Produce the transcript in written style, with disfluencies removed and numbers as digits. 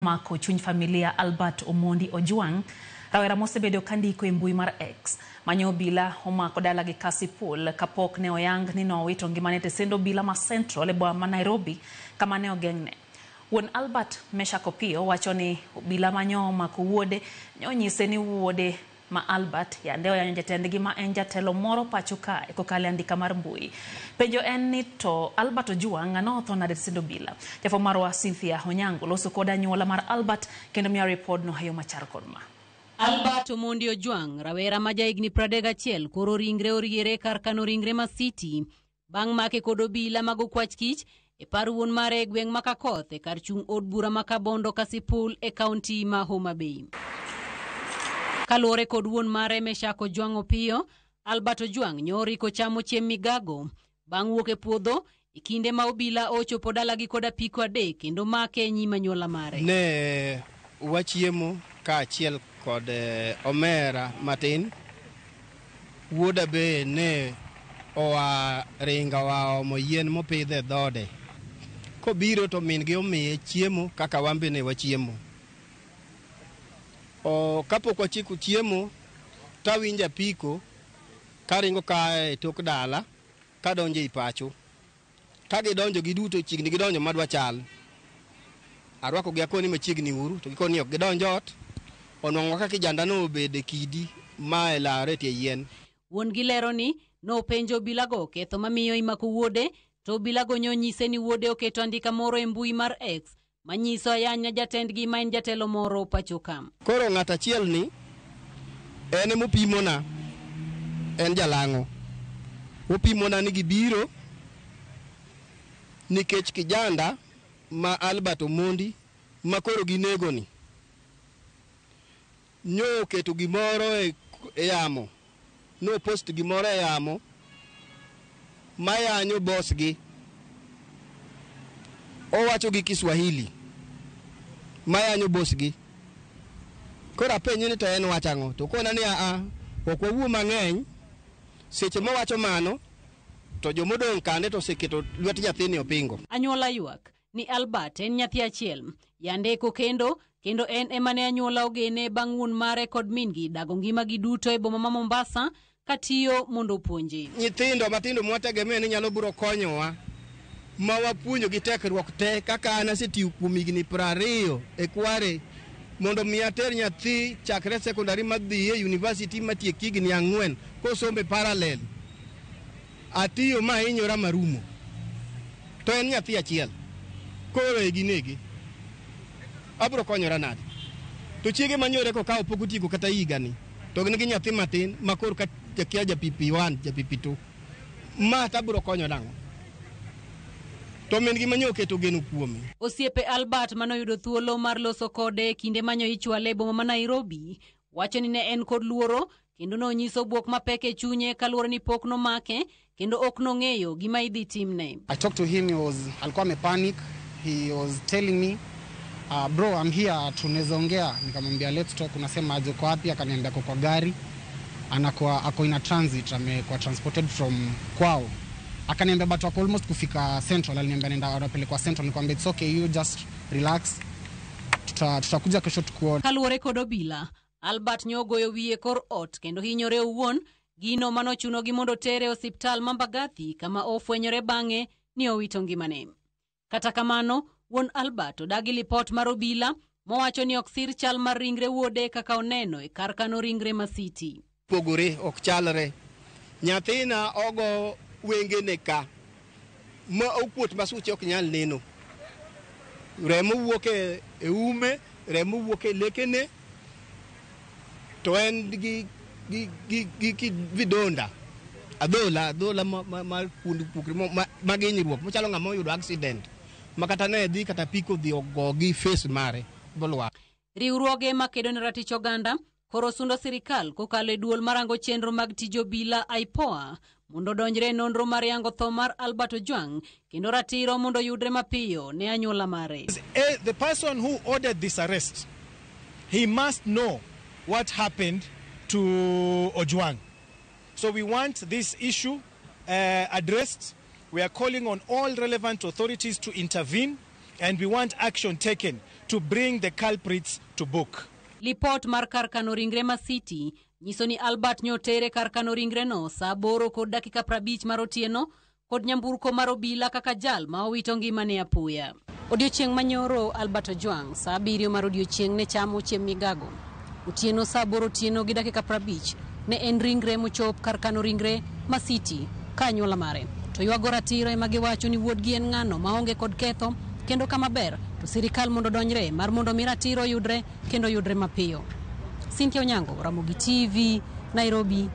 Mako chuny familia Albert Omondi Ojwang, rawera mosebedo ka ndiko e mbui mar X manyo obila omako dalagi Kasipul kapok ne oyang ni nowito ngimane e tesend obila ma Central e boma ma Nairobi kama ne ogeng'ne. Wuon Albert Meshack Opiyo wacho ni obila manyo omako wuode ne onyise ni wuode ma Albert yande oyanyo jatendgi ma en jatelo moro pacho kae kokalo e andika mar mbui. Penjo en ni to Albert Ojwang ng'ano otho nade e tesend obila? Jafwambo marwa Cynthia Onyango loso kod anyuola mar Albert kendo miyo ripodno e yo machar kod ma. Albert Omondi Ojwang, rawera ma jahigni 31, koro ringre oriere kar kano ringre ma City bang' make kod obila mag okwach kich e par wuon mare e gweng' ma Kakoth e kar chung' od bura ma Kabondo Kasipul e kaunti ma Homa Bay. Kaluwore kod wuon mare Meshack Ojwang Opiyo, Albert Ojwang nyori kochamo chiemb migago bang' wuok e puodho e kinde ma obila ochopo dalagi kod apiko 3 kendo make e nyim anyuola mare. Ne wachiemo kaachiel kod omera matin, wuoda be ne oa ringo oa omo yien mopidhe e dhode. Kobiro to min gi omiye chiemo kaka wan be ne wachiemo. Kapok wachiko chiemo tawinjo apiko karingo kae e tok dala kadonjo ei pacho. Ka gidonjo giduto chiegni gidonjo madwa chal. Arwako gi akoni machiegni uru to gikoni ok gidonj ot. Onwang'o kaka kijanda no obedo e kidi ma elare e tie yien. Wuon gi lero ni nopenjo obilago ketho mamiyo imako wuode to obilago nyonyise ni wuode oketo andika moro e mbui mar X manyiso ayanya jatendgi ma en jatelo moro pacho ka. Koro ng'at achiel ni en emopimona, en jalang'o. Opimona ni gibiro nikech kijanda ma Albert Omondi ma koro ginego ni nyo oketo gimoro e yamo, no post gimoro e yamo mayanyo boss gi. Owacho gi Kiswahili mayanyo boss gi. Koro apenje ni to en wach ang'o? To kona ni a ok wawuo mang'eny. Seche mowacho mano to jomodong' kande to oseketo lwet nyathini opingo. Anyuola ywak ni Albert en nyathi achiel, yande kokendo kendo en ema ne anyuola ogene bang' wuon mare kod min-gi dago ngimagi duto e boma ma Mombasa katiyo mondo opuonje. Nyithindo matindo mwategemea ni nyalo biro konyowa ma wapuonjo gi tekruok te kaka an asetiyo kuom higni 20 e kware mondo mi ater nyathi chakre sekondari madhi e university matiek higni 4 kosombe parallel. Atiyo ma hinyora marumo. To en nyathi achiel. Koro e ginege. Abro konyora nade? To chiege manyore kokawo pok otieko kata higani. To gin gi nyathi matin ma koro ka kia ja PP1, ja PP2. Ma to abro konyo nang'o? To min gi manyo oketo geno kuome. Osiepe Albert manoyudo thuolo mar loso kode kinde manyo ichwale e boma ma Nairobi wacho ni ne en kod luoro kendo nonyiso bwok mapek e chunye kaluwore ni pok nomake kendo ok nong'eyo gima idhi timne. I talked to him, he was alikuwa amepanic. He was telling me, bro, I'm here, tunaweza ongea. Nikamwambia let's talk, unasema aje, uko wapi? Akaniambia ako kwa gari. Anakuwa ako in a transit, amekuwa transported from kwao. Akaniambia but wako almost kufika Central, aliniambia nenda anapelekwa Central. Nikamwambia it's okay, you just relax. Tutakuja kesho tukuone. Kaluwore kod obila, Albert nyogoyo wiye kor ot kendo hinyore owuon, gino manochunogi mondo tere e osiptal ma Mbagathi kama ofwenyore bang'e ni owito ngimane. Kata kamano, wuon Albert odagi lipot mar obila mowacho ni ok sir chal mar ringre wuode kaka oneno e kar kano ringre ma City. Pogore ok chalre. Nyathina ogo wengene ka ma okuot ma suche ok nyal neno. Remo wuok e ume, remo wuok e lekene. To en gi vidonda, adhola mar kuond pukri mag hinyruok machalo ng'ama oyudo accident ma kata ne dhi kata piko dhi ogo gi face mare bolwar. Riwruoge makedo ne ratich oganda koro sundo sirikal kokalo e duol marango chenro mag tij obila IPOA mondo odonjre e nonro mar yango tho mar Albert Ojwang kendo ratiro mondo oyudre mapiyo ne anyuola mare. The person who ordered this arrest, he must know what happened to Ojwang. So we want this issue addressed. We are calling on all relevant authorities to intervene, and we want action taken to bring the culprits to book. Lipot mar kar kano ringre ma City nyiso ni Albert nyotere kar kano ringreno saa 8:50 mar otieno kod nyamburko mar obila kaka jal ma owito ngimane apoya. Odiochieng' manyoro Albert Ojwang saa 7 mar odiochieng' ne chamo chiemb migago. Otieno saa 8 otieno gi dakika 50 ne en ringre mochop kar kano ringre ma City ka anyuola mare. To ywago ratiro ema giwacho ni wuodgi en ng'ano maonge kod ketho kendo kama ber to sirikal mondo odonjre mar mondo mi ratiro oyudre kendo oyudre mapiyo. Cynthia Onyango, Ramogi TV, Nairobi.